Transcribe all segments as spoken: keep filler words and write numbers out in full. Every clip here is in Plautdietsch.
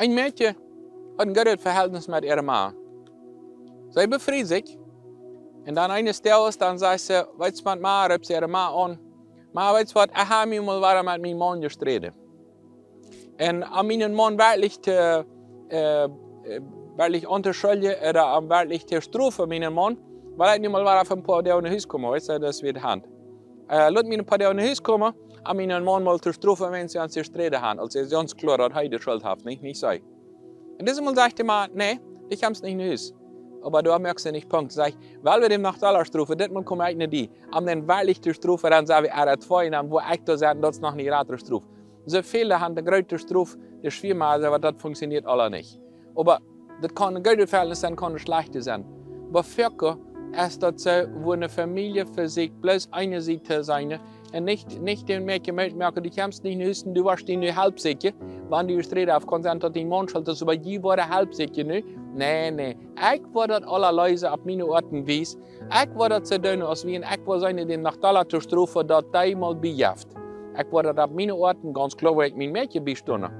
Een Mäakje haud een goodet Vehältnis met äare Ma. See befried sikj. Un dan eenes Doages, dan säd see: "Weetst waut, Ma," roopt see äare Ma aun. "Ma, weetst waut, ekj hab mie mol wada met mienen Maun jesträden. Un om mienen Maun werkjlich to, äh, äh, werkjlich auntoschuljen ooda om werkjlich to strofen, mienen Maun, well ekj nu mol wada fa een poa Doag no Hus komen, weetst, daut es wada Haunt. Äh, lot mie een poa Doag no Hus komen, om mienen Maun mol to strofen, wan see ons jesträden haben. Aulsoo es gaunz kloa, daut hee de Schult haft, nich, nich see." Un dit Mol sajcht de Ma: "Nä, du kjemst nich no Hus." Oba doa moakt see nich Punkt. Sajcht: "Well wie dän noch dolla strofen, dit Mol kom ekj no die. Om dän werkjlich to strofen, dan sent wie äa twee, un dan woa ekj doa sennen, daut es noch eene jratre Strof." Soo väle haben de groote Strof, de Schwieemaun, oba daut funktioniert aula nich. Oba daut kaun een goodet Vehältnis sennen, kaun een schlajchtet sennen. Oba foaken es daut soo, wua eene Famielje vesieekjt bloos eene Sied to seenen un nich, nich dän Mäakje Moot moaken: "Du kjemst nich no Hus un du woascht die nu Help sieekjen, wan du jesträden hast, kaun sennen daut dien Maun schult es, oba jie woaren Help sieekjen nu." Nä, nä. Ekj woa daut aula leesen opp miene Oat un Wies. Ekj woa daut soo doonen aus wie, un ekj woa seenen, dän noch dolla to strofen, daut dee mol biejeft. Ekj woa daut opp miene Oat un gaunz kloa, woa ekj mien Mäakje biestonen.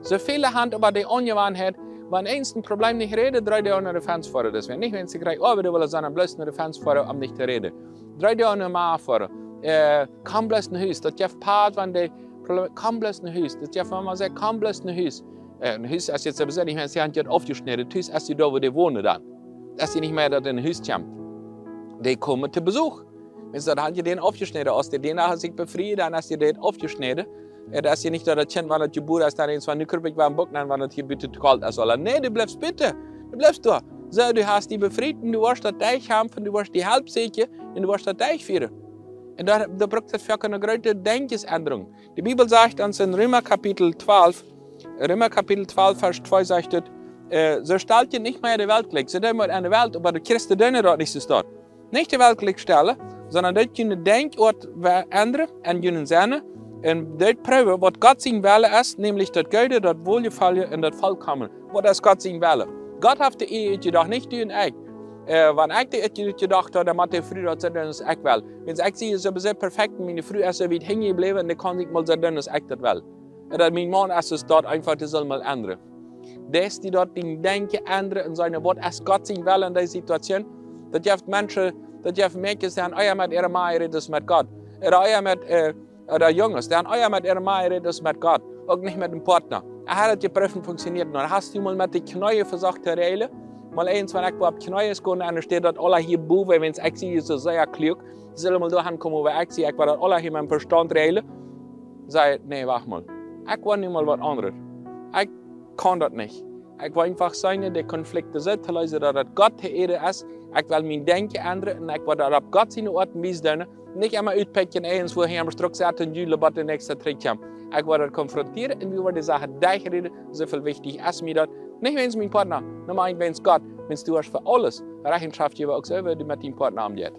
Soo väle haben oba de Aunjewanheit, wan eent een Problem nich räden, dree Doag no de Fenster foaren. Daut es, wan nich, wan see kjrieen, oh, wie wellen sennen, bloos no de Fenster foaren, om nich to räden. Dree Doag no Ma foaren. Äh, komm bloos no Hus. Daut jeft Paat, wan de Problem, komm bloos no Hus. Daut jeft Mama, saj: "Komm bloos no Hus." Äh, no Hus es jrod soo besonda, wan see haben daut aufjeschnäden. Hus es doa, wua dee wonen dan. Es nich mea daut een Hus kjemt. Dee komen to Besuch. Wan see daut haben, dän aufjeschnäden, aus dee doano sikj befrieen, dan es dee aufjeschnäden. Äh, daut es nich daut daut Kjint, wan daut jebuaren es, dan eent wan: "Nu krup ekj wada em Buck nenn, wan daut hia buten to kolt es, ooda." Nä, du blifst buten. Du blifst doa. Soo, du hast die befriet un du woascht daut derchkjamfen, du woascht die Help sieekjen un du woascht daut derchfieren. Un doa, doa brukt daut foaken eene groote Denkjensendrunk. De Bibel sajcht ons en Reema Kapitel twalf, Reema Kapitel twalf, Varsch twee sajcht et: "Äh, soo stalt junt nich mea de Welt jlikj." Soo deit maun enne Welt, oba de Christen doonen daut nich soo stoakj. Nich de Welt jlikj stalen, sonda daut june Denkjoat endren un june Sennen, un daut proowen, waut Gott sien Wellen es, nämlich daut Goode, daut Woljefaulen un daut Volkomne. Waut es Gott sien Wellen? Gott haft de Ea utjedocht, nich du un ekj. Äh, wan ekj de Ea utjedocht haud, dan mott de Fru daut soo doonen aus ekj well. Wan ekj sie soo, soo perfekt un miene Fru es soo wiet hinjen jebläwen, dan kaun ekj mol soo doonen aus ekj daut well. Un daut mien Maun es, es daut eefach, dee saul mol endren. Daut dee daut dien Denkjen endren un sajen: "Waut es Gott sien Wellen en dise Situation?" Daut jeft Menschen, daut jeft Mäakjes, dee haben ea met äare Ma jerät aus met Gott. Ooda ea met, äh, ooda Junges, dee haben ea met äare Ma jerät aus met Gott. Uk nich met een Partner. Ekj hab daut jeprooft un funktioniert nich. Hast du mol met de Kjneeen vesocht to räajlen? Mol eent, wan ekj opp Kjneeen sie un doa steit daut aula hia bowen, wan ekj sie soo sea kluak, saul mol doa hankomen, wua ekj sie, ekj woa daut aula hia met Vestaunt räajlen. Saj: "Nä, wacht mol. Ekj woa nu mol waut aundret. Ekj kaun daut nich. Ekj woa eefach sennen, de Konflikten soo to leesen, daut daut Gott to Ea es. Ekj well mien Denkjen endren un ekj woa daut opp Gott siene Oat un Wies doonen. Nich emma utpekjen, eent, wua hee aum Struck sett un jule, bat de näakjste trigjkjemt. Ekj woa daut konfrontieren un wie woaren de Sach derchräden, soo väl wichtja es mie daut." Nich wan mien Partner, Numma eent wan Gott, wan du hast fa aules Rechenschoft jäwen, uk soo, woo du met dien Partner omjeist.